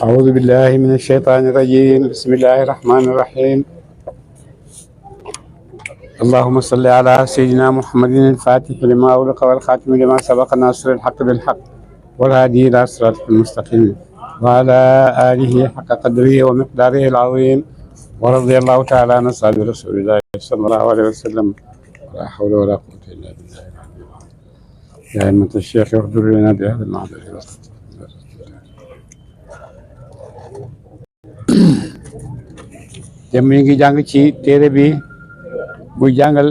أعوذ بالله من الشيطان الرجيم. بسم الله الرحمن الرحيم. اللهم صل على سيدنا محمد الفاتح لما أغلق والخاتم لما سبق ناصر الحق بالحق والهادي إلى صراطك المستقيم وعلى آله حق قدره ومقداره العظيم ورضي الله تعالى عن أصحاب رسول الله صلى الله عليه وسلم. لا حول ولا قوة إلا بالله. يا أئمة الشيخ اغفر لنا بهذا المعذر. te mi ngi jàng ci téere bi muy jàngal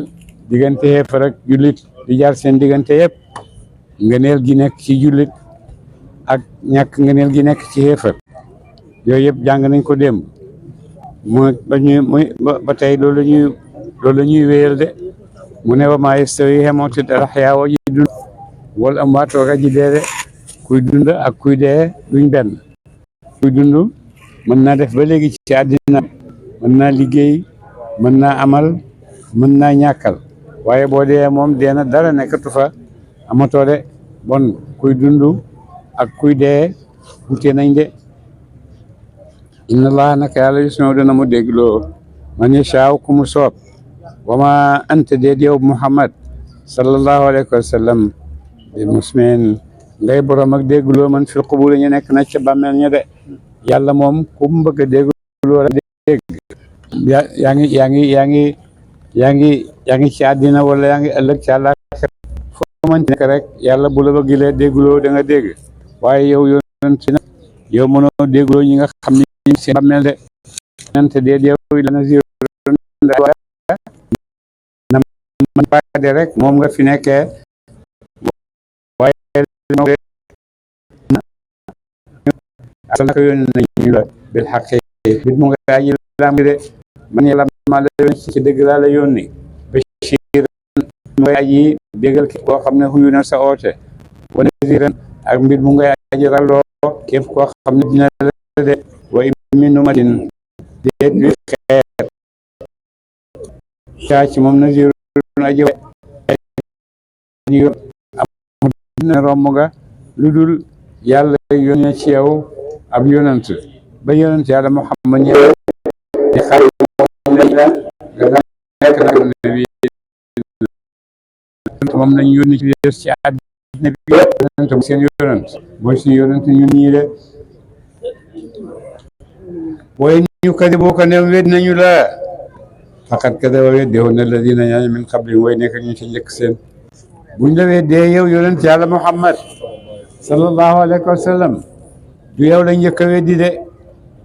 diggante xeefar ak jullit di jaar seen diggante yëpp ngëneel gi nekk ci jullit ak ñàkk ngëneel gi nekk ci xeefar yooyu yëpp jàng nañ ko démb ba tey loolu la ñuy wéyal de mu ne wa maa yastawi xemootit al-axyaa wa ji dund wal amwaat wa ji dee de kuy dund ak kuy dee duñ benn. kuy dund mën naa def ba léegi ci àddina mën naa liggéey mën naa amal mën naa ñàkkal waaye boo dee moom dee na dara nekkatu fa amatoo de bon kuy dund ak kuy dee wute nañ de. inna allah naka yàlla yusmi'u dana mu déggloo man yashaaw ku mu soob wa ma anta déet yow Muhammad sallallahu alayhi wa sallam bi musmin ngay borom ak déggloo man fil qubur ñu nekk na ca bàmmeel ña de yàlla moom ku mu bëgg a déggloo rek dégg yaa ngi ci àddina wala yaa ngi ëllëg ci àllaaxira foo mën nekk rek yàlla bu la bëggilee déggloo da nga dégg waaye yow yonent nag yow mënoo déggloo ñi nga xam ne ñu seen bàmmeel de yonent déet yow la nazir na man de rek moom nga fi nekkee waaye asal naka yónni nañu la bil xaqi bit mu nga aji lam de man yàlla maa la yónni ci dëgg laa la yónni bashir mu ngay aji bégal képp koo xam ne xuyu na sa oote wa naziran ak mbir mu ngay aji ralloo képp koo xam ne dina la de wa min umatin déet bi xeet caa ci moom nazirun aji amul romb nga lu dul yàlla yónni ci yow ab yonant ba yonant yàlla Muhammad ñëw di xam la nga nekk nag nabi moom lañ yónni ci des ci àddina bi yonant seen yonant mooy suñu yonant ñun ñii de booy ñu kadi boo ko ne wedd nañu la faqat kadaba wedde woon na alladina ñaañu min qablihim way nekk ñu ci njëkk seen buñ la weddee yow yonant yàlla Muhammad sallallahu alayhi wa sallam du yow la njëkk a weddi de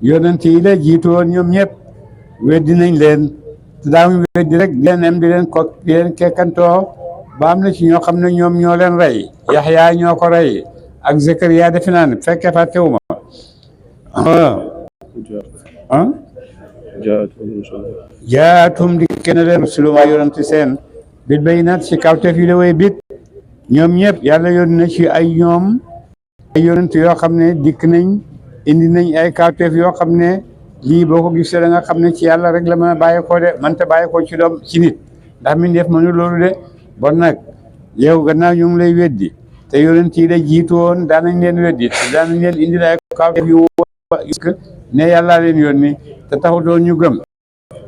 yonent yi la jiitu woon ñoom ñëpp weddi nañ leen te daamuñ weddi rek di leen am di leen kekkantoo ba am na ci ñoo xam ne ñoom ñoo leen rey Yaxya ñoo ko rey ak Zakariya defe naa ne fekkee fàttewuma jaatum di kenn leen rusuluma yonent seen bil bayyinaat ci kawteef yi la way bit ñoom ñëpp yàlla yónni na ci ay yonent yoo xam ne dikk nañ indi nañ ay kawteef yoo xam ne lii boo ko gisee da nga xam ne ci yàlla rek la mën a bàyyeekoo de mënta bàyyeekoo ci doom ci nit ndax min def mënu loolu de bon nag yow gannaaw ñu ngi lay weddi te yonent yi la jiitu woon daanañ leen weddi te daanañ leen indi ay kawteef yu gis ne yàllaa leen yónni te taxu doon ñu gëm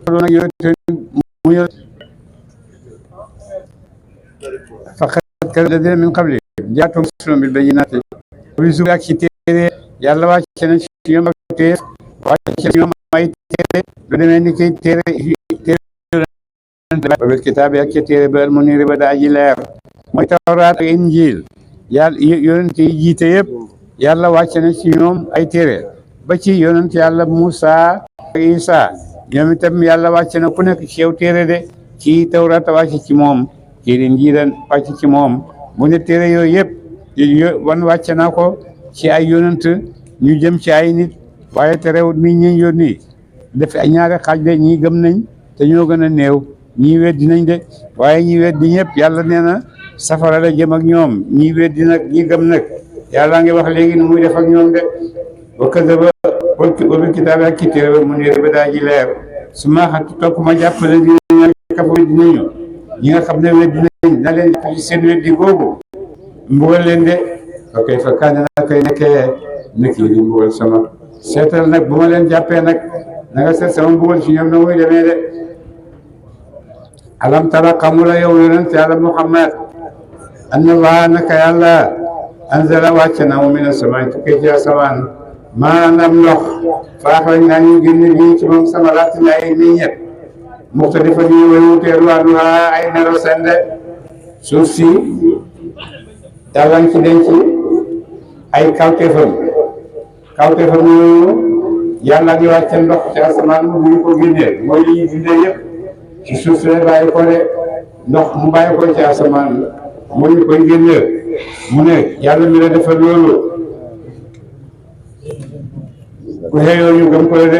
loolu nag yow mu faqad kadaba min qabli jaatum rusulun bil bayyinaati bisu ak ci téere yàlla wàcce na ci ñoom ak téere wàcce ci ñoom ay téere lu demee ni ki téere ba bil kitaabi ak ci téere ba al muniir ba daa ji leer mooy tawraat ak injiil yàlla yonent yi jiite yëpp yàlla wàcce na ci ñoom ay téere ba ci yonent yàlla Muusa ak Isa ñoom itam yàlla wàcce na ku nekk ci yow téere de ci tawraat wàcce ci moom ci injiil wàcce ci moom mu ne téere yooyu yëpp wan wàcce naa ko ci ay yonent ñu jëm ci ay nit waaye terewut nit ñi yónni def ay ñaari xaaj de ñii gëm nañ te ñoo gën a néew ñii weddi nañ de waaye ñi weddi ñëpp yàlla nee na safara la jëm ak ñoom ñii weddi nag ñi gëm nag yàlla ngi wax léegi nu muy def ak ñoom de wa kadaba bil kitaabi ak ci téere ba mu niir ba daa ji leer su ma xat topp ma jàppale dina kaf weddi nañu ñi nga xam ne weddi nañ na leen ci seen weddi googu mbugal leen de fa kayfa kaana na koy nekkee nekk yi di mbugal sama seetal nag bu ma leen jàppee nag na nga seet sama mbugal ci ñoom na muy demee de alam tara xamula yow yonent yàlla Muhammad anna Allaha naka yàlla anzala wàcc na mu mina samaan tukkee ci asamaan maanaam ndox faaxal naa ñu génne bii ci moom sama ratt ay meññet muxtalifa ñu way wuteelu alwaanuhaa ay nero sende suuf si yàlla ngi ci denc ay kawteefam yooyu yàlla ngi wàcce ndox ci asamaan bu ñu ko génnee mooy li ñuy dundee yëpp ci suuf si bàyyi ko de ndox mu bàyyi ko ci asamaan moo ñu koy génnee mu ne yàlla mi la defal loolu ku xëyoo ñu gëm ko de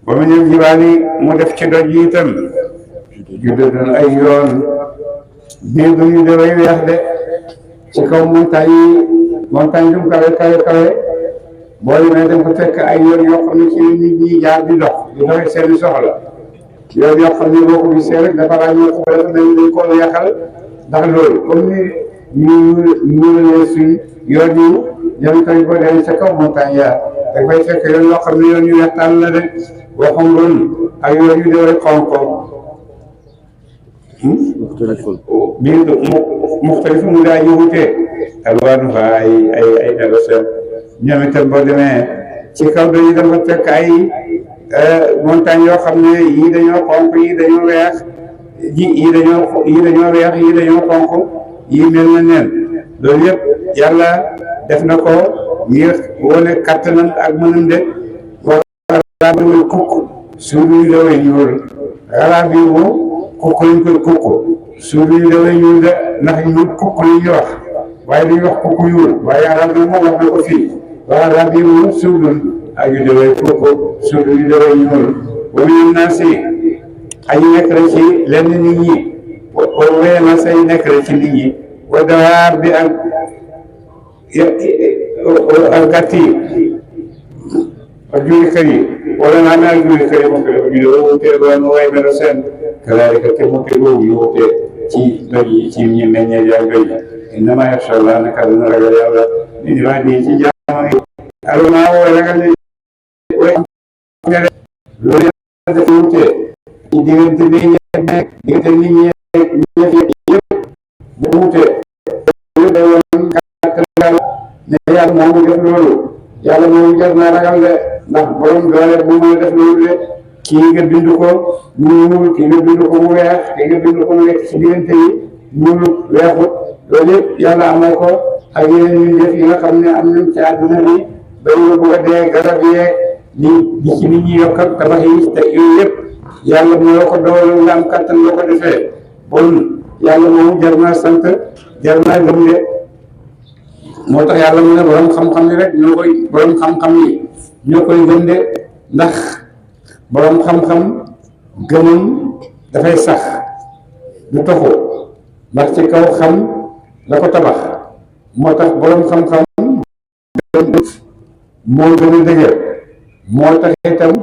ba mu ñëw jibaal yi mu def ci doj yi itam judde doon ay yoon bii duñu de way weex de ci kaw montagne dum kawe boo demee da nga ko fekk ay yoon yoo xam ne ci nit ñi jaar di dox seeni soxla yoon yoo xam ne boo ko gisee rek dafa ràññoo ko dañ ko yàqal ndax loolu comme ni ñu suñ yoon yi jëm koy ko dem ca kaw montagne ya dafay fekk yoon yoo xam ne yoon yu weextaan la de boo xam loolu ak yoon yu dee rek xonk bii muxtalif mu daa ñu wutee alwaanuhaa ay nelo seen ñoom itam boo demee ci kaw dañu dafa fekk ay montagne yoo xam ne yii dañoo xonk yii dañoo weex yii dañoo weex yii dañoo xonk yii mel na neen loolu yëpp yàlla def na ko ngir wane kattanam ak mënam de wala bi muy kukk suuf yi daway ñuul xalaat bi mu kukk lañ koy kukk suuf yi daway ñuul de ndax ñu kukk li ñuy wax waaye dañuy wax kukk ñuul waaye arab bi moom wax na ko fii xalaat bi mu suuf ak yu daway kukk suuf yu daway ñuul wa min naasi ay nekk rek ci lenn nit ñi wala naasi ay nekk rek ci nit ñi wa dawaab bi ak gàtt yi ak juri kër yi wala naa ne ak juri kër yi moom tamit ñu ne wutee doon waaye mel seen kazaalika te mu teg boobu ñu wutee ci doj yi ci ñi meññee jaay doj yi innamaa yaxshaa Allaaha naka dina ragal yàlla min ibaadihi ci jaam yi almaa woo ragal ne loolu yàlla dafa wutee ci diggante nit ñi diggante nit ñi yëpp bu wutee ne yàlla moomu def loolu yàlla moomu jar naa ragal de ndax borom doole bu mu def loolu de kii nga bind ko mu ñuul kii nga bind ko mu weex kii nga bind ko mu nekk ci diggante yi ñuul weexut loolu yëpp yàlla amal ko ak yeneen ñu def yi nga xam ne am nañ ci àdduna bi ba ñu bëgg a dee garab yeeg di ci nit ñi yokk ak tabax yi te yooyu yëpp yàlla moo ko doole nga am kattan loo ko defee bon yàlla moomu jar naa sant jar naa gëm de moo tax yàlla mu ne borom xam-xam yi rek borom xam-xam yi ñoo koy gëm de ndax borom xam-xam gëmam dafay sax du toxu ndax ci kaw xam la ko tabax moo tax borom xam-xam moo gën a dëgër moo tax itam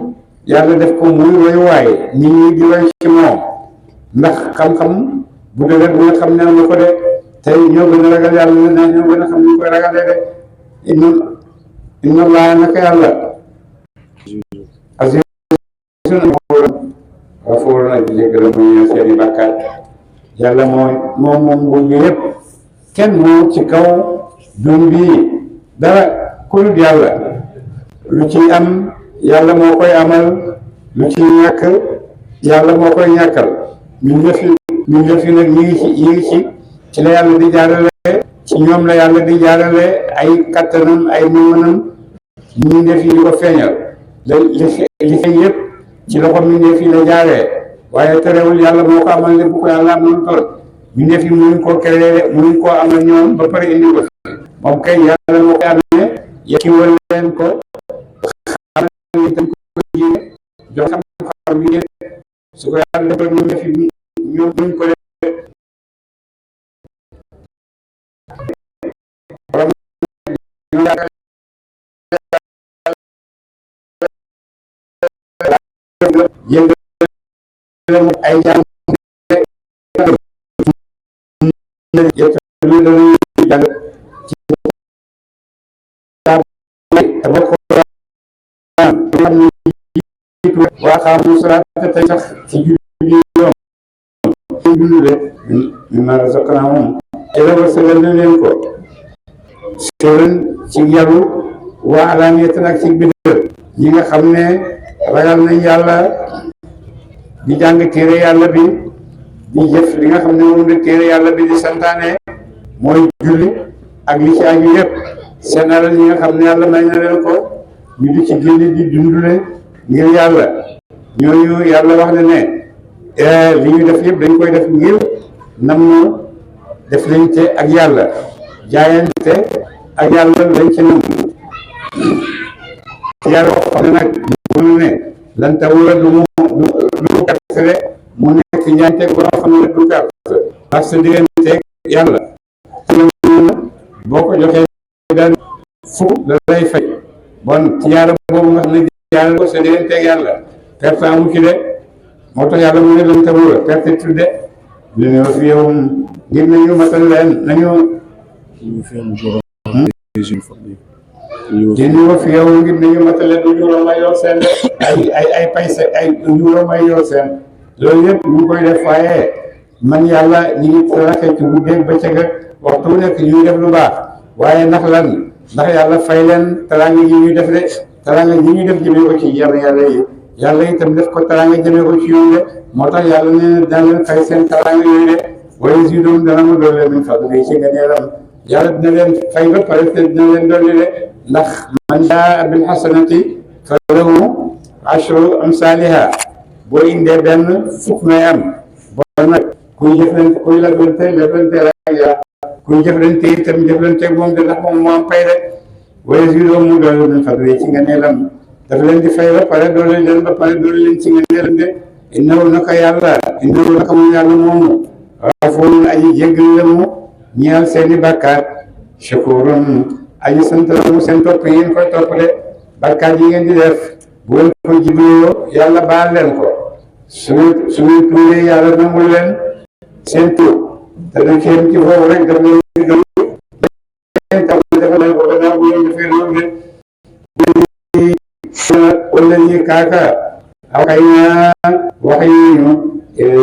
yàlla def ko muy royuwaay nit ñi di roy ci moom ndax xam-xam bu dëgër bu nga xam ne am na ko de tey ñoo gën a ragal yàlla ne ñoo gën a xam ñu koy ragalee de inna Allaaha naka yàlla azizun gafuurun aji jéggal muy ñëw seeni bàkkaar yàlla moom nguur gi yëpp kenn moo ci kaw dun bii dara ku dul yàlla lu ci am yàlla moo koy amal lu ci ñàkk yàlla moo koy ñàkkal ñun ñëf yi nag ñi ngi ci la yàlla di jaarale ci ñoom la yàlla di jaarale ay kattanam ay mën-mënam ñu def yi di ko feeñal li feeñ yëpp ci loxo mi def yi la jaaree waaye terewul yàlla moo ko amal ne bu ko yàlla amal tool mi def yi mënuñ koo créé mënuñ koo amal ñoom ba pare indi ko moom kay yàlla moo koy amee yekkiwal leen ko xamal itam ko jiite jox xam-xam yi su ko yàlla defal ñu def yi ñoom buñ ko yëngal ay jàng bokk waa xaamu salaata tey sax ci julli yoom julli de ñu ma razaqnaahum te la wërsëgal na leen ko sëren ci yaru waa alaaniyatan ak ci bidal ñi nga xam ne ragal nañ yàlla di jàng téere yàlla bi di jëf li nga xam ne moom la téere yàlla bi di santaane mooy julli ak li ci aju yëpp seen alal yi nga xam ne yàlla may na leen ko ñu di ci génne di dundule ngir yàlla ñooñu yàlla wax na ne li ñu def yëpp dañ koy def ngir nam def lañ te ak yàlla jaayante ak yàlla lañ ci nam yàlla wax na nag mu ne lan tawula lu mu kattale mu nekk ñaante boo xam ne du gàtt parce que digganteeg yàlla boo ko joxee daan fukk la lay fay bon tiyaara boobu nga xam ne jaarale ko sa digganteeg yàlla perte amu ci de moo tax yàlla mu ne lan tawula perte tudde li ne fi yow ngir nañu matal leen nañu dina fi yow ngir nañu matale du ñu may yoo seen ay payse ay ñu may yoo seen loolu yëpp ñu koy def waaye man yàlla ñi ngi raxe ci guddeeg bëccëg waxtu bu nekk ñuy def lu baax waaye ndax lan ndax yàlla fay leen teraanga yi ñuy def de teraanga yi ñuy def jëmee ko ci yàlla yi yàlla itam def ko teraanga jëmee ko ci yoon de moo tax yàlla nee na dana leen fay seen teraanga yooyu de waaye si doom dana ma doole min fadli ci ngëneelam yàlla dina leen fay ba pare te dina leen dolli de ndax man jaa bil hasanati fa lahu ashru amsaliha boo indee benn fukk ngay am bon nag kuy jëflante kuy leblante rek yaa kuy jëflante itam jëflante moom de ndax moom moo am pay rek waaye si doom mu doole min fadli ci ngëneelam daf leen di fay ba pare doole leen ba pare doole leen ci ngëneelam de innahu naka yàlla innahu naka moom yàlla moomu gafuurun aji jéggal la mu ñeel seeni bàkkaat shakuurun aji sant la mu seen topp yi ngeen koy topp de bàkkaat yi ngeen di def bu ngeen ko jibloo yàlla baal leen ko su ngeen tuuree yàlla nangul leen seen tuur te da cee ci foofu rek daf leen di doon dafa leen ko gannaaw bu ngeen defee loolu de wala ñi kaaka aw xëy na wax yi ñu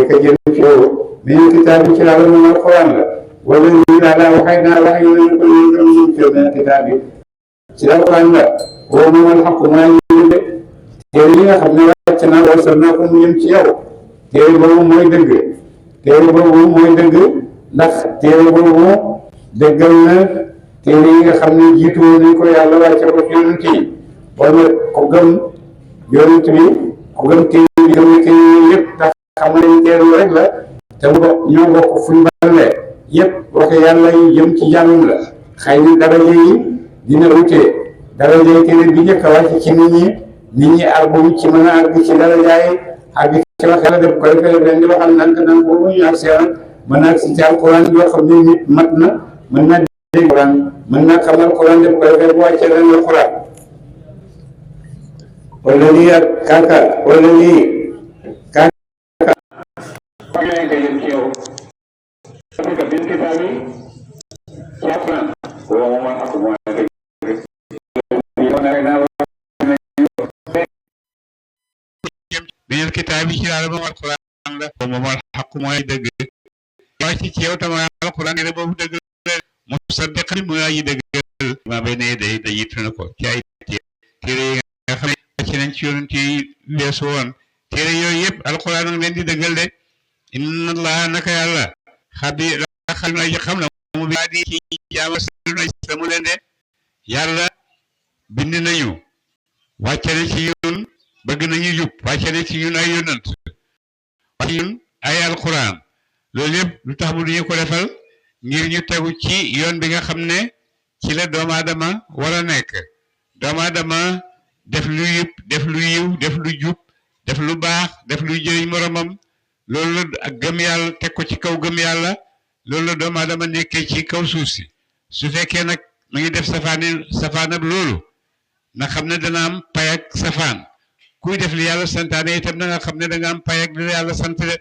ka jëm ci yow mais kitaab bi ci la moom alquran la wala ñu la waxay naa wax yu ñu ko ñu ci mais kitaab bi ci alquran la woo moom alxaq maa ñu de téere yi nga xam ne wàcc naa wasal naa ko mu yëm ci yow téere boobu mooy dëgg téere boobu mooy dëgg ndax téere boobu dëggal na téere yi nga xam ne jiitu woon nañ ko yàlla wàcce ko ci yonent yi bon ko gëm yonent bi ko gëm téere yi gëm na téere yëpp ndax xam nañ téere rek la te ñoo bokk fuñ balee yëpp waxe yàlla yi jëm ci jàmmam la xëy na daraja yi dina wutee daraja yi téere bi njëkk a wàcc ci nit ñi arbuñ ci mën a àgg ci daraja yi àgg ci waxe la def ko defee leen di waxal nank boobu ñu ak seen mën naa si ci alquran yoo xam ne nit mat na mën naa dégg alquran mën naa xam alquran def ko defee bu wàccee leen alquran wala lii ak kaka wala lii minal kitaab yi ci laala moom alquran la moom alxaq mooy dëgg wàcc ci yow tamit alquran ne boobu dëgg musaddiqan mooy aji dëggal maa bay ne day yitu na ko ci ay téere yi nga xam ne wàcc nañ ci yonent yi weesu woon téere yooyu yëpp alquran nag leen di dëggal de inna allaha naka yàlla xabiir xam na xam na mu bi di ci jaama samu leen de yàlla bind nañu wàcce na ci ñun bëgg nañu jub wàcce na ci ñun ay yonant wàcce ñun ay alquran loolu yëpp lu tax mu duñu ko defal ngir ñu tegu ci yoon bi nga xam ne ci la doomu aadama war a nekk doomu aadama def lu yëpp def lu yiw def lu jub def lu baax def lu jëriñ moromam loolu la ak gëm yàlla teg ko ci kaw gëm yàlla loolu la doomu aadama nekkee ci kaw suuf si su fekkee nag mu ngi def safaan ak loolu na xam ne dana am pay ak safaan kuy def li yàlla santaane itam da nga xam ne da nga am pay ak li yàlla sant de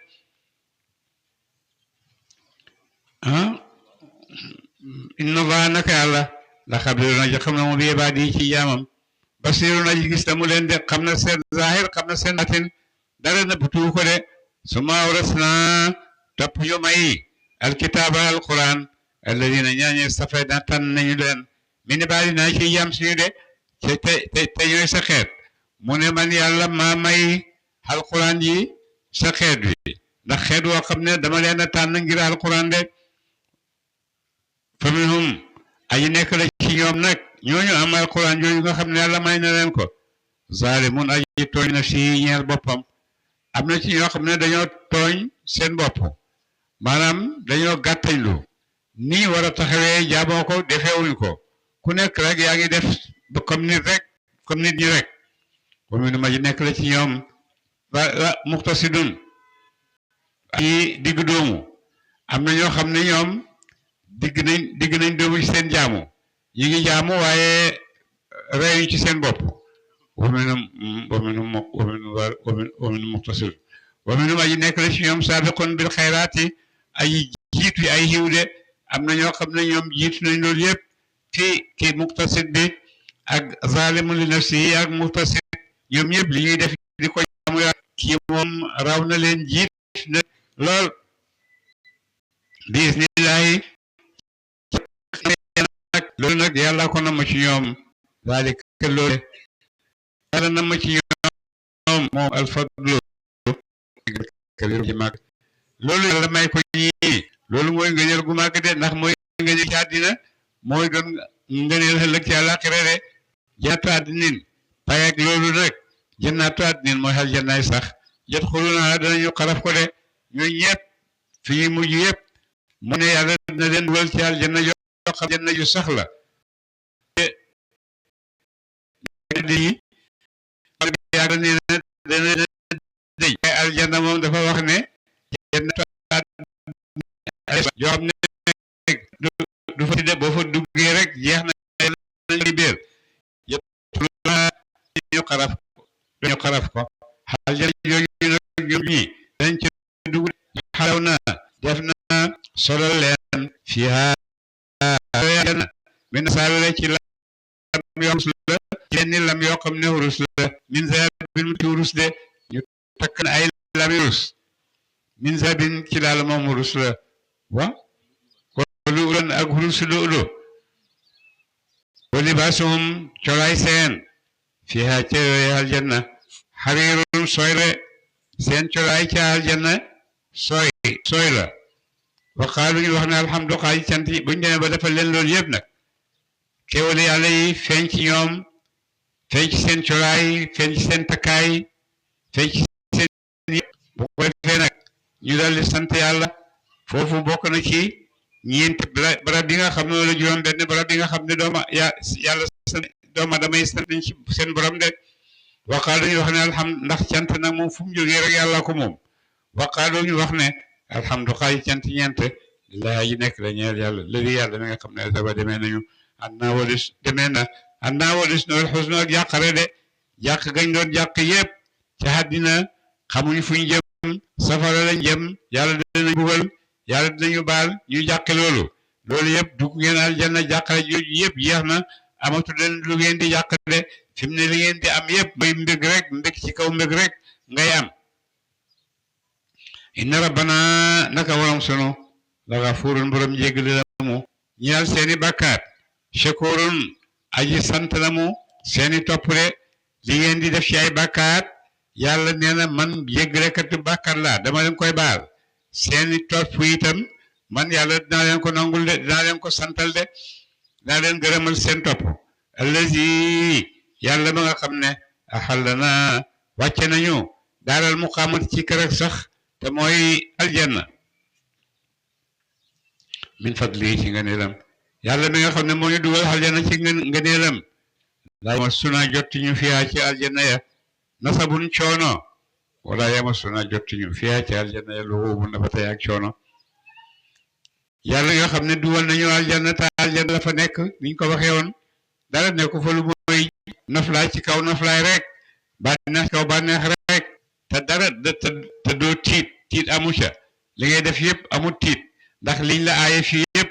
inna allaha naka yàlla la xabiir na xam na mu bi ibaadi ci jaamam basirun aji gis na mu leen de xam na seen zahir xam na seen batin dara na butu ko de suma awrasna topp ñu may alkitaaba alquran alladina ñaañe safay na tànn nañu leen min ibadina ci yam suñu de te ñooy sa xeet mu ne man yàlla maa may alquran yi sa xeet wi ndax xeet woo xam ne dama leen a tànn ngir alquran de fa minhum aji nekk la ci ñoom nag ñooñu am alquran yooyu nga xam ne yàlla may na leen ko zalimun aji tooñ na si ñeel boppam am na ci ñoo xam ne dañoo tooñ seen bopp maanaam dañoo gàttañlu nii war a taxawee jaamoo ko defeewuñ ko ku nekk rek yaa ngi def comme nit rek comme nit ñi rek wa minhum aji nekk la ci ñoom muqtasidun aji digg doomu am na ñoo xam ne ñoom digg nañ doomu ci seen jaamu ñi ngi jaamu waaye reyuñ ci seen bopp wa minhum muqtasidun wa minhum aji nekk la ci ñoom saabiqun bil xayraati ay jiitu ay xiw de am na ñoo xam ne ñoom jiitu nañ loolu yëpp ki muqtasid bi ak zalimun li nafsihi ak muqtasid ñoom ñëpp li ñuy def di ko jaamu yàlla kii moom raw na leen jiit na lool bi isnillahi loolu nag yàlla ko nama ci ñoom zalika loolu yàlla nama ci ñoom moom alfadlu kabir ci màgg loolu yàlla may ko ñii loolu mooy ngëneel gu màgg de ndax mooy ngëneel ci àddina mooy doon ngëneel ëllëg ci àllaaxira de jannaatu àddinin pay ak loolu nag jannaatu àddinin mooy xal jannaay sax jot xuluna danañu xaraf ko de ñooy ñëpp fi ñuy mujj yëpp mu ne yàlla dina leen dugal ci aljanna yoo xam janna yu sax la di yàlla nee na dana dëj aljanna moom dafa wax ne jannaatu yoo xam ne du fa de boo fa duggee rek jeex na nañu béer yëpp ñu xaraf ko aljanna yooyu nag ñoom ñi dañ ci dugg xalaw na def na solal leen fiha min saawira ci lam yoo xam la ci lam yoo xam ne wurus la min zahabin ci wurus de ñu takk na ay lam wurus min zahabin ci daal moom wurus la wa lu uloon ak wurus lu ulo wa libaasuhum colaay seen fiha ca aljanna xariirun sooy la seen colaay ca aljanna sooy la wa qaalu ñu wax ne alhamdu xaaj cant yi buñ demee ba defal leen loolu yëpp nag xéwale yàlla yi feeñ ci ñoom feeñ ci seen colaay feeñ ci seen takkaay feeñ ci seen yëpp bu ko defee nag ñu daal di sant yàlla foofu bokk na ci ñeenti barab yi nga xam ne wala juróom benn barab yi nga xam ne yàlla doomu aadama yi sant nañ ci seen borom de waqaalu ñu wax ne ndax cant nag moom fu mu jógee rek yàlla ko moom waqaalu ñu wax ne alhamdu xaaj cant ñeent lillahi yi nekk la ñeel yàlla léegi yàlla mi nga xam ne daba demee nañu annaa walis nool xusnu ak jàqare de jàq gañ doon jàq yëpp ca àddina xamuñ fuñ jëm safara lañ jëm yàlla dinañ bugal yàlla dinañu baal ñu jàqe loolu yëpp dugg ngeen aljanna jàqare jooju yëpp jeex na amatu leen lu ngeen di jàq de fi mu ne li ngeen di am yëpp may mbég rek mbég ci kaw mbég rek ngay am inna rabbana naka waram sunu la gafurun borom jéggali la mu ñeel seeni bàkkaat shakurun aji sant la mu seeni topp de li ngeen di def ci ay bàkkaat yàlla nee na man jéggalekatu bàkkaat laa dama leen koy baal seeni topp itam man yàlla dinaa leen ko nangul de dinaa leen ko santal de dinaa leen gërëmal seen topp allazi yàlla ba nga xam ne axallana wàcce nañu daaral muqaamat ci kër ak sax te mooy aljanna min fadli ci ngëneelam yàlla mi nga xam ne moo ñu dugal aljanna ci ngëneelam laa yamassuna jottuñu fiyaa ci aljanna ya nasabun coono wala yamassuna jottuñu fiyaa ci aljanna ya luxuubun dafa tey ak coono yàlla nga xam ne dugal nañu aljanna te aljanna la fa nekk niñ ko waxee woon dara nekku fa lu mooy noflaay ci kaw noflaay rek bànneex kaw bànneex rek te dara te doo tiit amu ca li ngay def yëpp amul tiit ndax liñ la aaye fii yëpp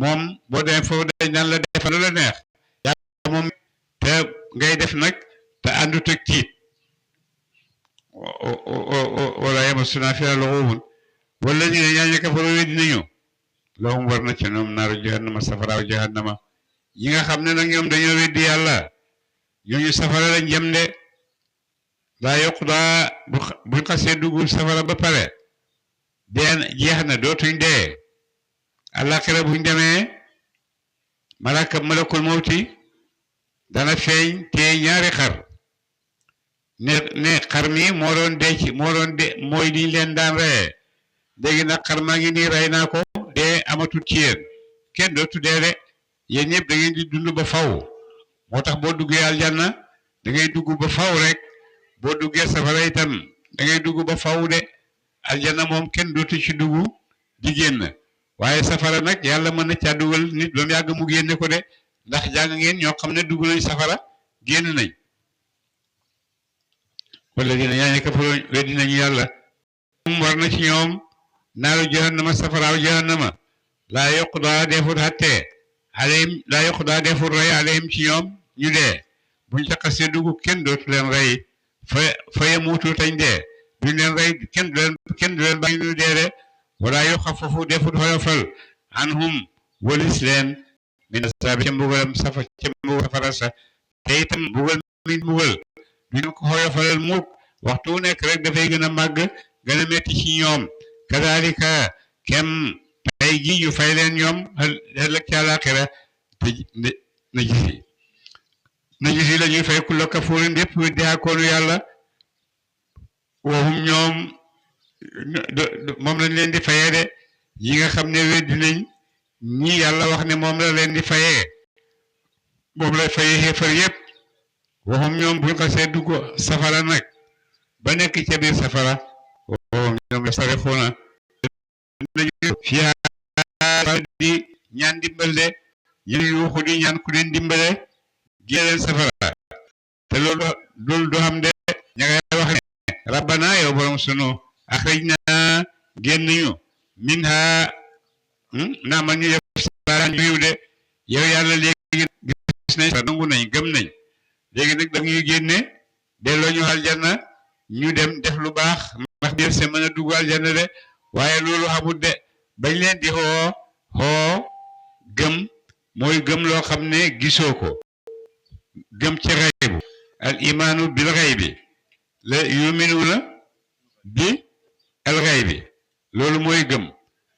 moom boo demee foofu dañ naan la defal lu la neex yàlla moom te ngay def nag te àndut ak tiit wala yamassunaa fiihaa luguubun wallaziina kafaruu weddi nañu lahum war na ca ñoom naaru jahannama safaraaw jahannama ñi nga xam ne nag ñoom dañoo weddi yàlla ñooñu safara lañ jëm de laa yuqdaa buñ xasee dugg safara ba pare deen jeex na dootuñ dee àllaaxira buñ demee malakul mawti dana feeñ te ñaari xar ne xar mi moo doon dee mooy liñ leen daan reyee léegi nag xar maa ngi nii rey naa ko dee amatul ci yéen kenn dootu dee de yéen ñëpp da ngeen di dund ba faw moo tax boo duggee aljanna da ngay dugg ba faw rek boo duggee safara itam da ngay dugg ba faw de aljanna moom kenn dootu ci dugg di génn waaye safara nag yàlla mën na caa dugal nit ba mu yàgg mu génne ko de ndax jàng ngeen ñoo xam ne dugg nañ safara génn nañ wala dina ñaañu kafaroo weddi nañu yàlla moom war na ci ñoom naaru jahannama safaraaw jahannama laa yuqdaa defut xattee alayhim laa yuqdaa defut rey alayhim ci ñoom ñu dee buñ ca xasee dugg kenn dootu leen rey fa yamuutu tañ dee duñ leen rey kenn du leen bàyyi ñu dee de wala yuxaffafu defut xoyofal anhum walis leen min asaabi ca mbugalam safara sa te itam mbugal mi mbugal duñ ko xoyofalal mukk waxtu wu nekk rek dafay gën a màgg gën a metti ci ñoom kadalika kem pay gi ñu fay leen ñoom ëllëg ci àllaaxira na gisi la ñuy fay kulla kafuurin bépp weddi akoonu yàlla waxum ñoom moom lañ leen di fayee de yi nga xam ne weddi nañ ñi yàlla wax ne moom la leen di fayee moom lay fayee xéefar yépp waxum ñoom buñ xasee dugg safara nag ba nekk ca biir safara waxum ñoom la sarixuuna fiihaa di ñaan dimbal de ñu yuuxu di ñaan ku leen dimbale génne leen safara te loolu du xam de ña ngay wax ne rabbana yow borom sunu axrijna génn ñu minha naa man ñu def safara ñu yiw de yow yàlla léegi gis nañ nangu nañ gëm nañ léegi nag da ñuy génne delloo ñu aljanna ñu dem def lu baax ndax biir se mën a dugg aljanna de waaye loolu xamut de bañ leen di xoo gëm mooy gëm loo xam ne gisoo ko gëm ci xaybu al imaanu bil xaybi la yuminuuna bi al xaybi loolu mooy gëm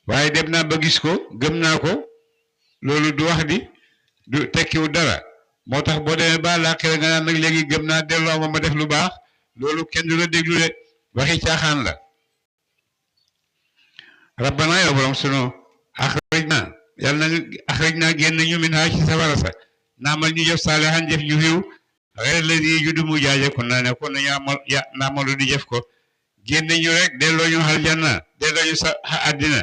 waaye dem naa ba gis ko gëm naa ko loolu du wax di du tekkiwu dara moo tax boo demee ba laaxira nga naan nag léegi gëm naa delloo ma def lu baax loolu kenn du la déglu de waxi caaxaan la rabbana yow borom sunu axrijna yàlla na axrijna génn ñu min haa ci safara sa naamal ñu jëf saalihan jëf ñu xiw xëy la di juddu mu jaaje kon naa ne kon nañu naamalu di jëf ko génn ñu rek delloo ñu aljanna delloo ñu sa àddina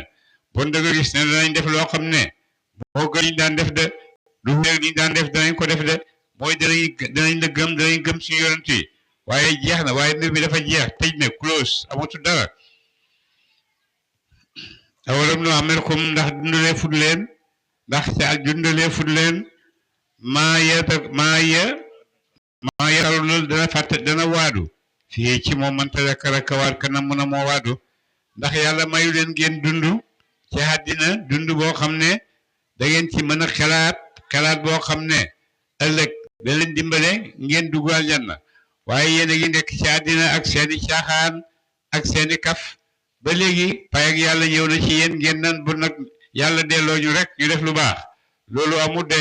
bon da nga gis ne danañ def loo xam ne boo gën ñu daan def de lu léegi ñu daan def danañ ko def de mooy danañ la gëm danañ gëm suñu yonent yi waaye jeex na waaye mbir mi dafa jeex tëj na close amatul dara awalam nu amerkum ndax dundalee fut leen ndax ca dundalee fut leen maa yaralu loolu dana fàtte dana waadu fii ci moom man tadakkara kawaat kanam mën a moo waadu ndax yàlla mayu leen ngeen dund ci àddina dund boo xam ne da ngeen ci mën a xalaat boo xam ne ëllëg da leen dimbale ngeen dugg aljanna waaye yéen a ngi nekk ci àddina ak seeni caaxaan ak seeni kaf ba léegi pay ak yàlla ñëw na ci yéen ngeen nan bu nag yàlla delloo ñu rek ñu def lu baax loolu amul de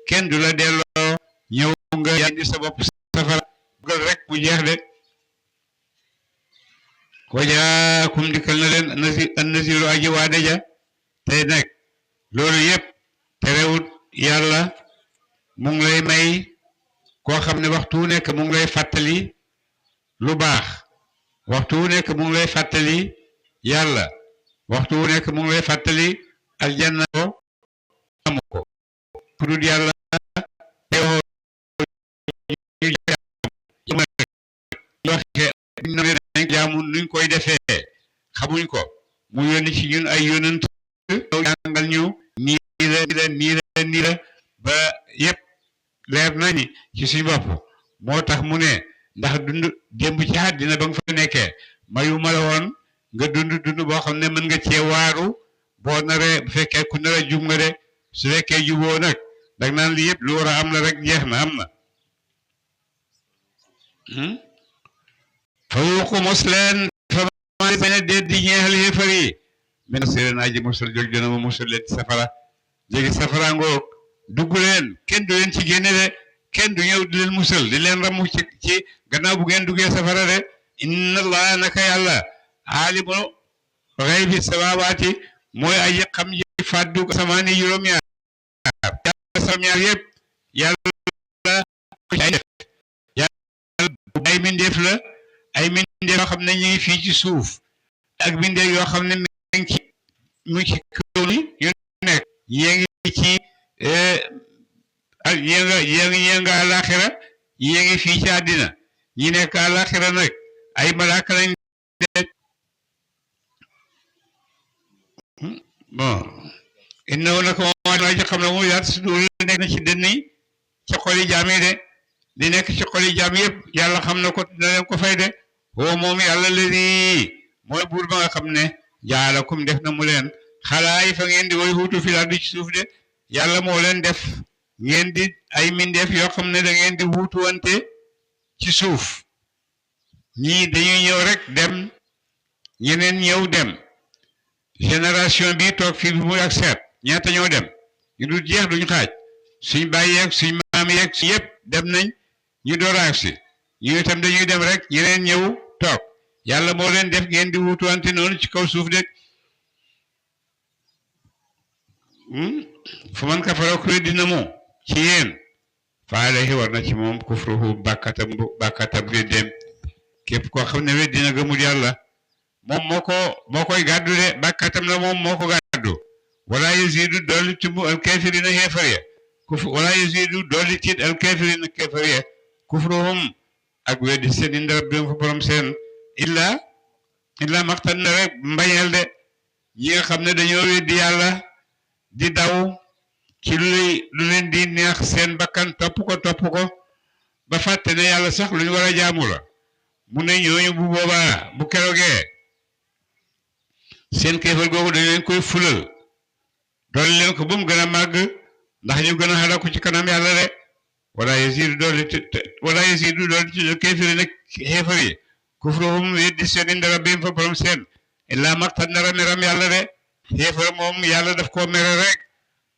kenn du la delloo ñëw nga indi sa bopp safara bugal rek mu jeex de wajaakum dikkal na leen an-naziru aji waade ja tey nag loolu yëpp terewut yàlla mu ngi lay may koo xam ne waxtu wu nekk mu ngi lay fàttali lu baax waxtu wu nekk mu ngi lay fàttali yàlla waxtu wu nekk mu ngi lay fàttali aljanna ko amu ko ku dul yàlla jaamu nuñ koy defee xamuñ ko mu yónni ci ñun ay yónent jàngal ñu nii la ba yépp leer nañi ci suñu bopp moo tax mu ne ndax dund démb ci àddina ba nga fa nekkee mayu ma la woon nga dund boo xam ne mën nga cee waaru boo naree bu fekkee ku nar a jub nga de su fekkee juboo nag dag naan li yëpp lu war a am la rek jeex na am na fa wuqu mos leen fa ma bañ a déet di ñeexal xéefar yi men séeréen aji mosul jóg dina ma mosul leen ci safara jéegi safara ngoog dugg leen kenn du leen ci génne de kenn du ñëw di leen musal di leen ramu ci gannaaw bu ngeen duggee safara de inna allah naka yàlla aalimu xaybi samaawaati mooy aji xam ji fàddu samaani juróom-ñaar juróom-ñaar yëpp yàlla ay mindeef la ay mindeef yoo xam ne ñu ngi fii ci suuf ak mindeef yoo xam ne mu ci kaw ni yu nekk yée ngi ci yée nga àlaxira yée ngi fii ci àddina ñi nekk àlaxira nag ay malaaka lañ bon innahu nag moom ji xam ne moom yaat su dul nekk na ci dënn yi ci xoli jaam yi de di nekk ci xoli jaam yëpp yàlla xam na ko dina leen ko fay de woo moom yàlla ladi mooy buur ba nga xam ne jaalakum def na mu leen xalaay fa ngeen di way huutu fi laa du ci suuf de yàlla moo leen def ngeen di ay mindeef yoo xam ne da ngeen di wuutuwante ci suuf ñii dañuy ñëw rek dem ñeneen ñëw dem génération bi toog fii bi muy ak seet ñaata ñoo dem ñu dul jeex duñ xaaj suñ bàyyi yeeg suñ maam yeeg si yëpp dem nañ ñu door a agsi ñu itam dañuy dem rek ñeneen ñëw toog yàlla moo leen def ngeen di wuutuwante noonu ci kaw suuf de fu man kafara ku dina mu ci yéen fa alayhi war na ci moom kufruhu bàkkatam weddem képp koo xam ne weddina gëmul yàlla moom moo koy gàddu de bàkkatam la moom moo ko gàddu wala yazidu dolli timbu al kafirina xeefar ya wala yazidu dolli tiit al kafirina xeefar ya kufruhum ak weddi seen inda rabbihim fa borom seen illa maxtan na rek mbañeel de ñi nga xam ne dañoo weddi yàlla di daw ci lu leen di neex seen bakkan topp ko ba fàtte ne yàlla sax lu ñu war a jaamu la mu ne ñooñu bu boobaa bu keroogee seen kéefal googu dañ leen koy fulal dool leen ko ba mu gën a màgg ndax ñu gën a xalaku ci kanam yàlla de wala yasidu dooli ci kéefari nag xeefar yi kufruhum weddi seen inda rabbihim fa borom seen illaa maqtan nara meram yàlla de xeefar moom yàlla daf koo mere rek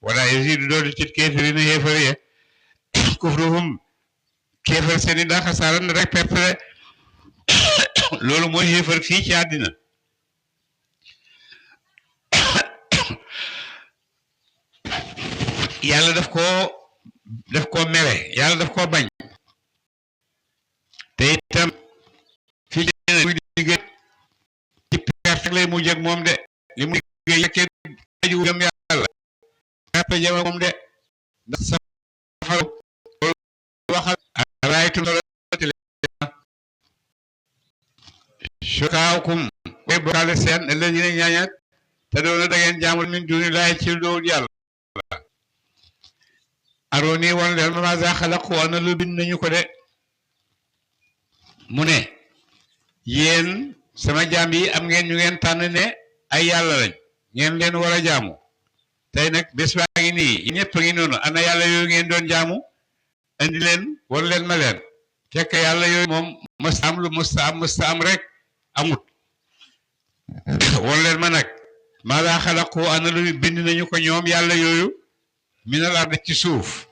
wala yasidu dooli ci kéefari na xeefar yi kufruhum kéefar seen i daa xasaara na rek perte de loolu mooy xeefar fii ci àddina yàlla daf koo mere yàlla daf koo bañ te itam fii muy liggéey ci perte lay mujj ak moom de li mu liggéey yekkee aju gëm yàlla perte jëm ak moom de ndax safara waxal raaytum shurakaa'ukum way bokkaale seen alladina ñaañaat te doona da ngeen jaamul min duni laahi ci loolu yàlla arooni wan leen maaza xalaqu ana lu bind nañu ko de mu ne yéen sama jaam yi am ngeen ñu ngeen tànn ne ay yàlla lañ ngeen leen war a jaamu tey nag bés baa ngi nii ñëpp a ngi noonu ana yàlla yooyu ngeen doon jaamu indi leen war leen ma leen fekk yàlla yooyu moom mësta am lu mësta am rek amut war leen ma nag maaza xalaqu ana lu bind nañu ko ñoom yàlla yooyu minal ardi ci suuf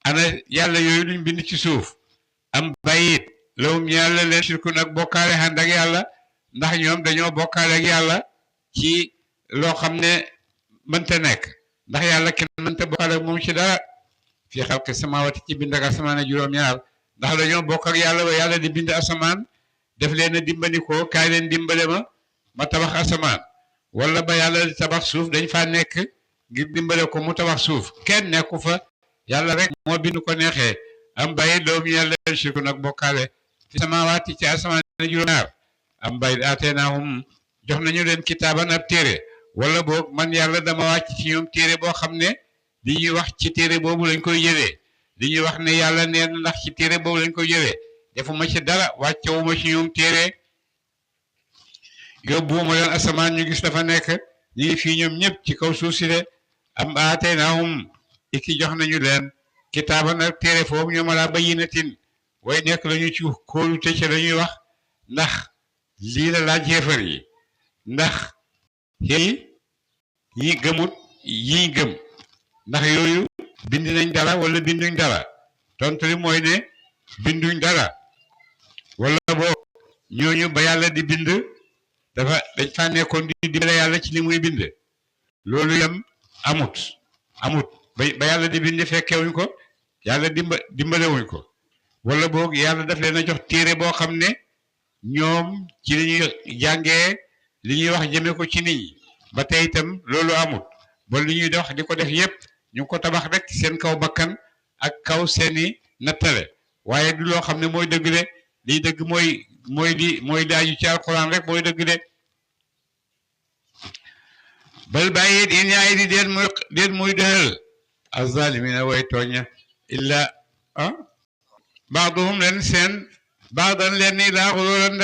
ana yàlla yooyu luñ bind ci suuf am bayit lawum yàlla leen shirku nag bokkaale ànd ak yàlla ndax ñoom dañoo bokkaale ak yàlla ci loo xam ne mënta nekk ndax yàlla kenn mënta bokkaale ak moom ci dara fii xalqi samawati ci bind ak asamaan juróom-ñaar ndax dañoo bokk ak yàlla ba yàlla di bind asamaan def leen a dimbali ko kaay leen dimbale ma tabax asamaan wala ba yàlla di tabax suuf dañ faa nekk ngir dimbale ko mu tabax suuf kenn nekku fa yàlla rek moo bind ko neexee am bàyyi doom yàlla leen shirku nag bokkaale fi samaawaati ci asamaan juróom-ñaar am bàyyi ateenaahum jox nañu leen kitaaban ab téere wala boog man yàlla dama wàcc ci ñoom téere boo xam ne li ñuy wax ci téere boobu lañ koy jëlee li ñuy wax ne yàlla neen ndax ci téere boobu lañ koy jëlee defuma ci dara wàccewuma ci ñoom téere yóbbuwuma leen asamaan ñu gis dafa nekk ñu ngi fii ñoom ñëpp ci kaw suuf si de am aataynaahum iki jox nañu leen kitaaban ak téere foofu ñoom alaa bayyinatin way nekk lañu ci kóolu te ca lañuy wax ndax lii la laaj yéefar yi ndax yi gëmut yi gëm ndax yooyu bind nañ dara wala binduñ dara tontu li mooy ne binduñ dara wala boo ñooñu ba yàlla di bind dañ fa nekkoon di dimbale yàlla ci li muy bind loolu yam amut ba yàlla di bind fekkewuñ ko yàlla dimbalewuñ ko wala boog yàlla daf leen a jox téere boo xam ne ñoom ci li ñuy jàngee li ñuy wax jëme ko ci nit ñi ba tey itam loolu amut ba li ñuy dox di ko def yépp ñu ngi ko tabax rek seen kaw bakkan ak kaw seeni nattale waaye du loo xam ne mooy dëgg de liy dëgg mooy di aju ci alxuraan rek mooy dëgg de bal bàyyi it in yaay di déet muy dëxal azzalimina way tooña illa baaduhum leen seen baadan leen ni laa xuróoran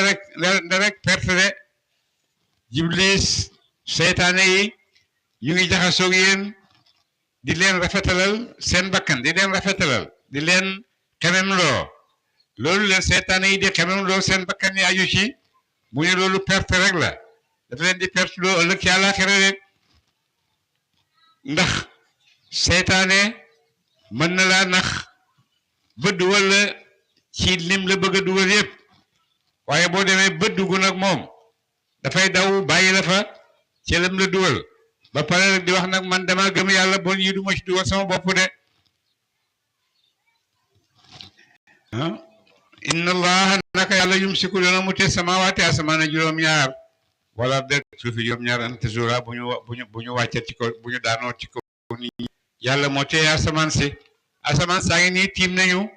nda rek perte de jiblis seytaane yi ñu ngi jaxasoog yéen di leen rafetalal seen bakkan di leen rafetalal di leen xemem loo loolu leen seytaane yi di xemem loo seen bakkan yi aju ci mu ne loolu perte rek la dafa leen di perte loo ëllëg ci àllaaxira rek ndax seytaane mën na laa nax ba dugal la ci lim la bëgg a dugal yépp waaye boo demee ba dugg nag moom dafay daw bàyyi la fa ci lim la dugal ba pare rek di wax nag man dama gëm yàlla bon yi duma ci dugal sama bopp de inna allaha naka yàlla yumsiku dana mu te samawaati asamaana juróom-ñaar wala de suufi juróom-ñaar an tazula bu ñu wàccee ci ko bu ñu daanoo ci ko nit ñi yàlla moo tee asamaan saa ngi nii tiim nañu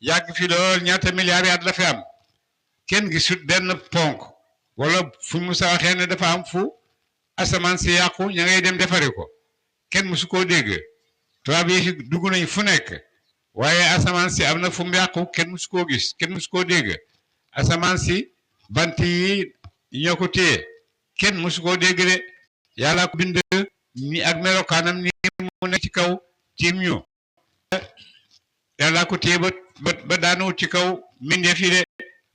yàgg fi lool ñaata milliards at la fi am kenn gisut benn ponk wala fu mu sa waxee ne dafa am fu asamaan si yàqu ña ngay dem defari ko kenn musu koo dégg tubaab yi dugg nañ fu nekk waaye asamaan si am na fu mu yàqu kenn musu koo gis kenn musu koo dégg asamaan si bant yi ñoo ko téye kenn musu koo dégg de yàlla ko bind ni ak melokaanam ni mu nekk ci kaw tiim ñu yàlla ko téye ba daanu ci kaw mbindeef yi de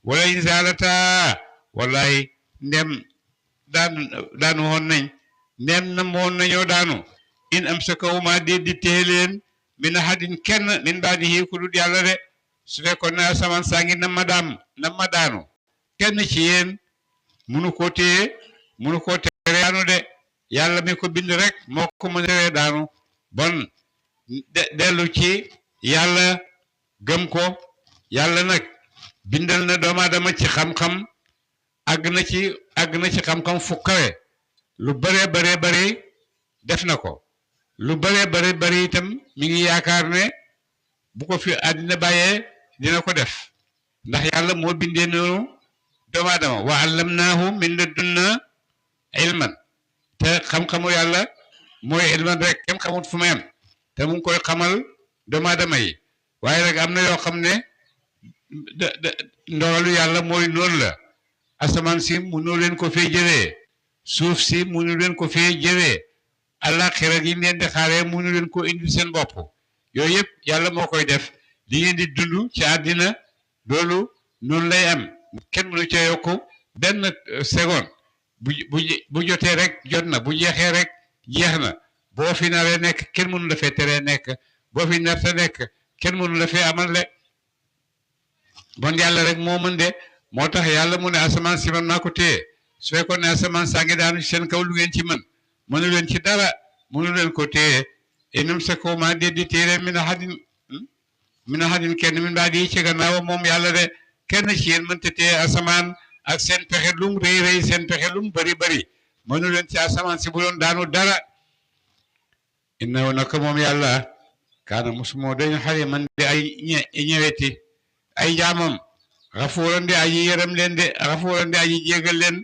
wala inzalata wallaay ndem daanu woon nañ ndem nam woon nañoo daanu in am sa kaw ma déet di téye leen min ahadin kenn min baadihi ku dul yàlla de su fekkoon ne asamaan saa ngi nam ma daanu kenn ci yéen munu koo téye munu koo tere daanu de yàlla mi ko bind rek moo ko mën a tere daanu bon dellu ci yàlla gëm ko yàlla nag bindal na doomu aadama ci xam-xam àgg na ci xam-xam fu kawe lu bare bari def na ko lu bare bari itam mi ngi yaakaar ne bu ko fi àddina bàyyee dina ko def ndax yàlla moo bindee noonu doomu aadama wa allamnaahu min ladunnaa ilman te xam-xamu yàlla mooy ilman rek kenn xamut fu mu yem te mu ngi koy xamal doomu aadama yi waaye rek am na yoo xam ne ndogalu yàlla mooy noonu la asamaan si mënu leen ko fee jëlee suuf si mënu leen ko fee jëlee àllaaxira gi leen di xaaree mënu leen ko indi seen bopp yooyu yëpp yàlla moo koy def li ngeen di dund ci àddina loolu noonu lay am kenn mënu ca yokk benn seconde bu jotee rek jot na bu jeexee rek jeex na boo fi naree nekk kenn mënu la fee teree nekk boo fi narta nekk kenn mënu la fee amal le bon yàlla rek moo mën de moo tax yàlla mu ne asamaan si man maa ko téye su fekkoon ne asamaan saa ngi daanu ci seen kaw lu ngeen ci mën mënu leen ci dara mënu leen ko téye inum sa ko maa dee di téere min ahadin kenn min baa di ci gannaaw moom yàlla de kenn ci yéen mënta téye asamaan ak seen pexe lum rëy seen pexe lum bari mënu leen ci asamaan si bu doon daanu dara innahu naka moom yàlla kaana musumoo dañu xale man de ay ñëweti ay jaamam xafuuran de aji yërëm leen de xafuuran de aji jégal leen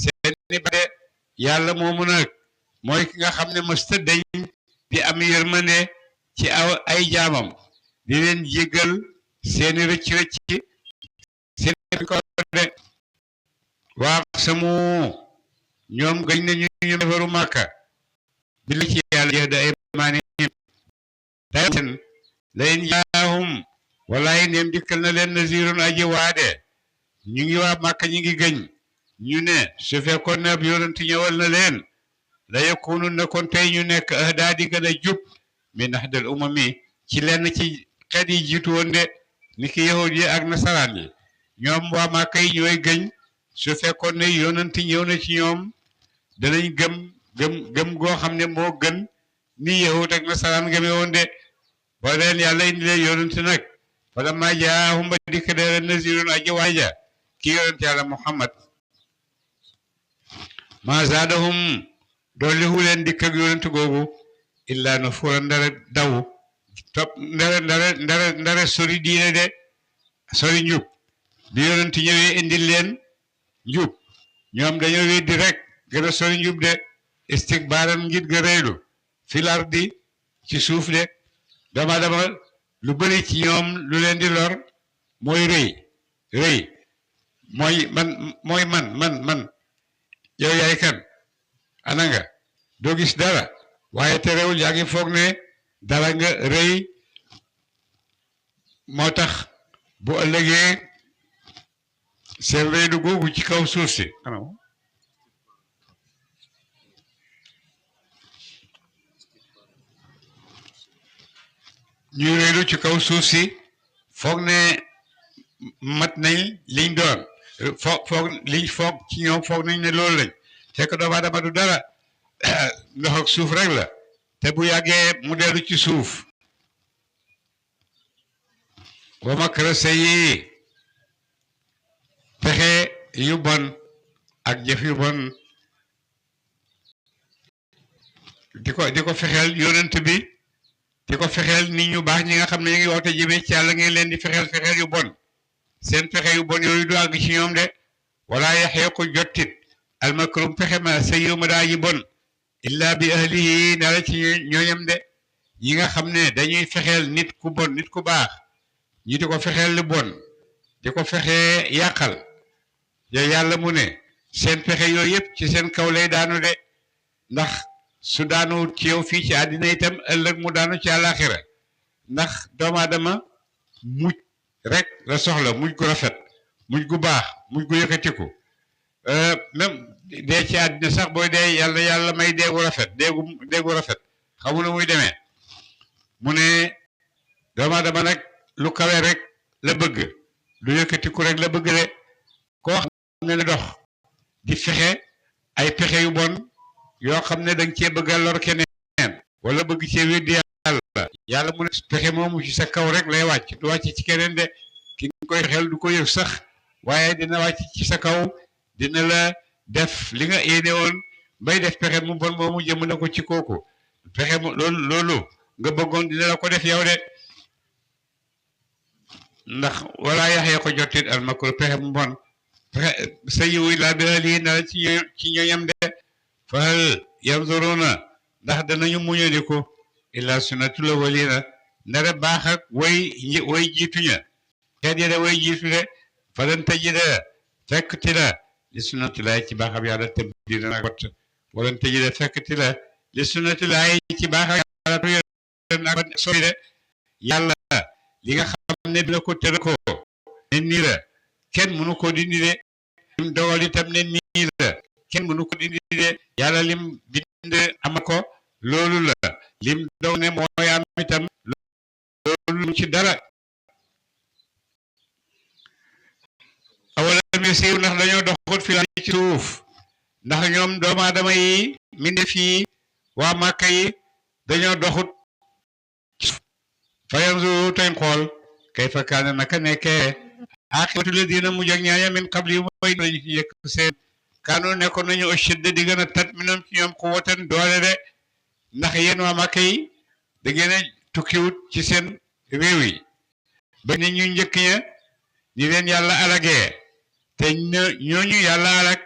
seeni ba de yàlla moomu nag mooy ki nga xam ne mësta dañ di am yërmande ci ay jaamam di leen jégal seeni rëcc ko de waa samu ñoom gañ nañu ñu defaru Màkka bi la ci yàlla jeex da ay maanihim dayen layin jaahum walaay neem dikkal na leen nazirun aji waade ñu ngi waa Màkka ñu ngi gëñ ñu ne su fekkoon ne ab yonent ñëwal na leen la yakunu na kon tey ñu nekk ahdaa di gën a jub min ahdal umami ci lenn ci xeet yi jiitu woon de ni ki yahud yi ak nasaraan yi ñoom waa Màkka yi ñooy gëñ su fekkoon ne yonent ñëw na ci ñoom danañ gëm goo xam ne moo gën ni yahud ak nasaraan gëme woon de ba leen yàlla indi leen yonent nag wala maa jaahum ba dikk de leen nazirun aji waaja ki yonent yàlla Muhammad maa zaadahum dolli hu leen dikk ak yonent googu illaa nufuura ndare daw topp ndare sori diine de sori njub bi yonent ñëwee indil leen njub ñoom dañoo weddi rek gën a sori njub de istikbaaran ngir ga rëylu fil ardi ci suuf de dama lu bëri ci ñoom lu leen di lor mooy rëy mooy man yow yaay kan ana nga doo gis dara waaye terewul yaa ngi foog ne dara nga rëy moo tax bu ëllëgee seen rëylu googu ci kaw suuf si ñuy rëylu ci kaw suuf si foog ne mat nañ liñ doon foog ci ñoom foog nañ ne loolu lañ fekk doomu aadama du dara ndox ak suuf rek la te bu yàggee mu dellu ci suuf wa makra sayyi pexe yu bon ak jëf yu bon di ko fexeel yonent bi di ko fexeel nit ñu baax ñi nga xam ne ñu ngi woote jëmee ci yàlla ngeen leen di fexeel yu bon seen pexe yu bon yooyu du àgg ci ñoom de wala yaxeeku jottit almakrum pexe ma sayyi ma daa yi bon illa bi ahlihi dara ci ñooñam de ñi nga xam ne dañuy fexeel nit ku bon nit ku baax ñi di ko fexeel lu bon di ko fexee yàqal yow yàlla mu ne seen pexe yooyu yëpp ci seen kaw lay daanu de ndax su daanu ci yow fii ci àddina itam ëllëg mu daanu ci àllaaxira ndax doomu aadama mujj rek la soxla mujj gu rafet mujj gu baax mujj gu yëkkatiku même dee ci àddina sax booy dee yàlla may deegu rafet deegu rafet xamu na muy demee mu ne doomu aadama nag lu kawe rek la bëgg lu yëkkatiku rek la bëgg de koo xam ne dox di fexe ay pexe yu bon yoo xam ne danga cee bëgg a lor keneen wala bëgg cee weddi yàlla mu ne pexe moomu ci sa kaw rek lay wàcc du wàcc ci keneen de ki nga koy xel du ko yëg sax waaye dina wàcc ci sa kaw dina la def li nga yéene woon bay def pexe mu bon moomu jëm na ko ci kooku pexe mu loolu nga bëggoon dina la ko def yow de ndax wala yaxee ko jottit almakru pexe mu bon pexe sa yiwu laa bi lii na ci ñooñam de fa hal yanzuruna ndax danañu muñandiku illa sunnatul awwalina ndare baax ak way jiituña xeet yi de way jiitu de falan tajida fekk ti la li sunnatillahi ci baaxam yàlla tabdila nag wat walan tajida fekk ti la li sunnatillahi ci baaxam yàlla ak sori de yàlla li nga xam ne dina ko tere ko ne nii la kenn mënu ko dindi de lim dogal itam ne nii la kenn mënu ko dindi de yàlla lim bind ama ko loolu la lim dogal ne mooy am itam loolu ci dara awalam yasiiru ndax dañoo doxut fi ci suuf ndax ñoom doomu aadama yi mbindeef yi waa Màkka yi dañoo doxut fa yanzuru tey xool kayfa kaana naka nekkee aaxibatu lladiina mujj ak ñaaña min qabli mooy lañu ci yëkk seen kaanu nekkoon nañu ashadda di gën a tat minhum ci ñoom quwwatan doole de ndax yéen waa Màkka yi da ngeen a tukkiwut ci seen réew yi ba ne ñu njëkk ña ni leen yàlla alagee te ñooñu yàlla alag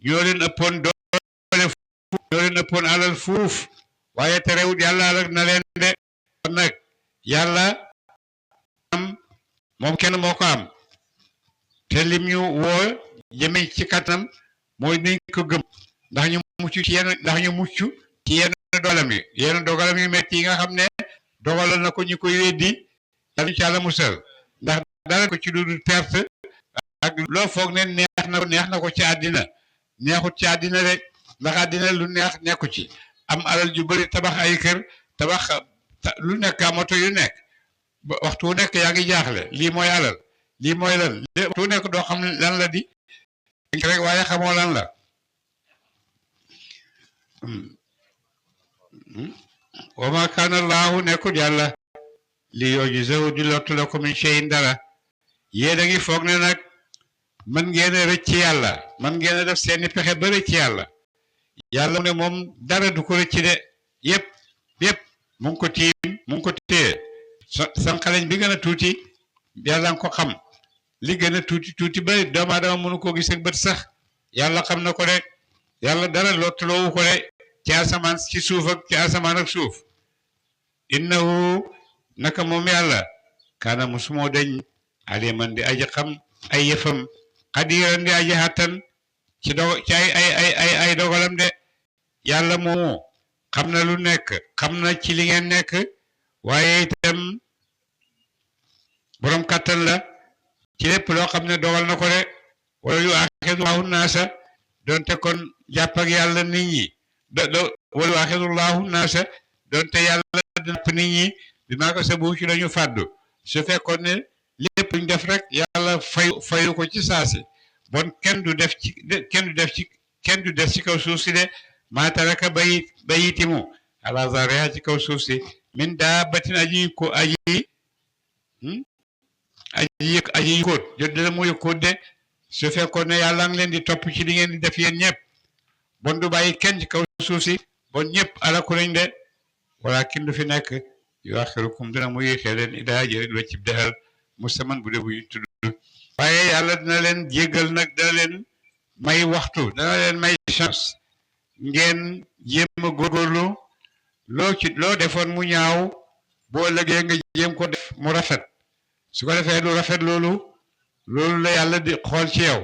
ñoo leen ëppoon doole fuuf ñoo leen ëppoon alal fuuf waaye terewut yàlla alag na leen de kon nag yàlla am moom kenn moo ko am te lim ñu woo jëme ci kattanam mooy nañ ko gëm ndax ñu mucc ci yenn dogalam yi metti yi nga xam ne dogalal na ko ñu koy weddi yàlla ci yàlla musal ndax dara ko ci lu dul perte ak loo foog ne neex na ko ci àddina neexut ci àddina rek ndax àddina lu neex nekku ci am alal ju bëri tabax ay kër tabax lu nekk moto yu nekk waxtu wu nekk yaa ngi jaaxle lii mooy alal lii mooy lan waxtu wu nekk doo xam lan la di rek waaye xamoo lan la wa ma kaana Allahu nekkul yàlla li yu'jizahu di lottu la ko min shay'in dara yéen a ngi foog ne nag man ngeen a rëcc yàlla man ngeen a def seeni pexe ba rëcc yàlla mu ne moom dara du ko rëcc de yëpp mu ngi ko tiim mu ngi ko téye sànqaleñ bi gën a tuuti yàlla nga ko xam li gën a tuuti ba doomu aadama mënu koo gis ak bët sax yàlla xam na ko de yàlla dara lottuloowu ko de ci asamaan ci suuf ak ci asamaan ak suuf innahu naka moom yàlla kaana musumoo deñ aliman di aji xam ay yëfam xadiran di aji xattan ci ay dogalam de yàlla moomu xam na lu nekk xam na ci li ngeen nekk waaye itam borom kàttan la ci lépp loo xam ne dogal na ko de wala yu axidullahu naasa donte kon jàpp ak yàlla nit ñi wala yu axidullahu naasa donte yàlla dinapp nit ñi bi maa ko sabu ci lañu fàddu su fekkoon ne lépp luñ def rek yàlla fayu ko ci saasi bon kenn du des ci kaw suuf si de maa taraka bayitimu ala zariha ci kaw suuf si min daabatin aji yëkkoot jot dina mu yëkkoot de su fekkoon ne yàlla ngi leen di topp ci li ngeen di def yéen ñëpp bon du bàyyi kenn ci kaw suuf si bon ñëpp alaku nañ de walakin du fi nekk yuaxirukum dina mu yéexee leen idaa jërin wa cib dexal musaman bu dee bu ñu tudd waaye yàlla dina leen jéggal nag dina leen may waxtu dina leen may chance ngeen jéem a góorgóorlu loo defoon mu ñaaw boo ëllëgee nga jéem ko def mu rafet su ko defee lu rafet loolu la yàlla di xool ci yow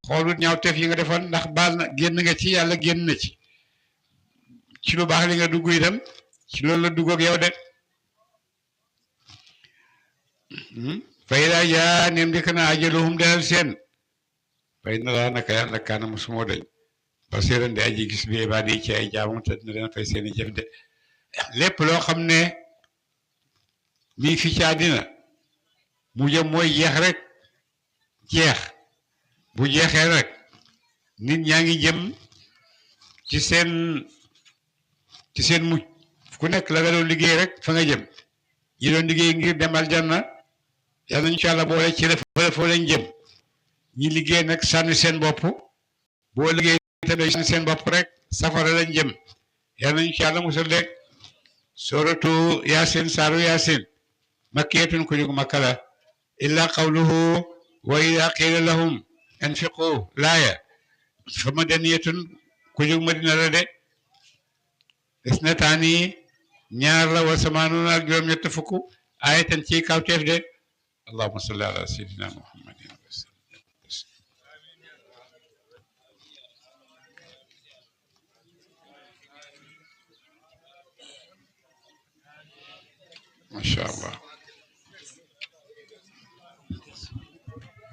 xoolut ñaawteef yi nga defoon ndax baal na génn nga ci yàlla génn na ci lu baax li nga dugg itam ci loolu la dugg ak yow de fayda jaa neem dikk na ajaluhum delal seen fay na laa naka yàlla kaana musumoo dañ basiran di aji gis bi ibaad yi ci ay jaamam te dina leen fay seeni jëf de lépp loo xam ne mii fi ci àddina mu jëm mooy jeex bu jeexee rek nit ñaa ngi jëm ci seen mujj ku nekk la nga doon liggéey rek fa nga jëm ñi doon liggéey ngir dem aljanna yàlla nañu ci Yàlla boole ci foo lañ jëm ñi liggéey nag sànni seen bopp boo liggéey te doy sànni seen bopp rek safara lañ jëm yàlla nañu ci Yàlla musal rek suratu yaasin saaru yaasin makkiyatun ko jóg makka la illa qawluhu wa ida qiila lahum anfiqu laaya fa madaniyatun ko jóg madina la de isnataani ñaar la wa samaanuna ak juróom-ñett fukk ayatan ci kawteef de allahumma salli ala sayyidina muhammadin masha allah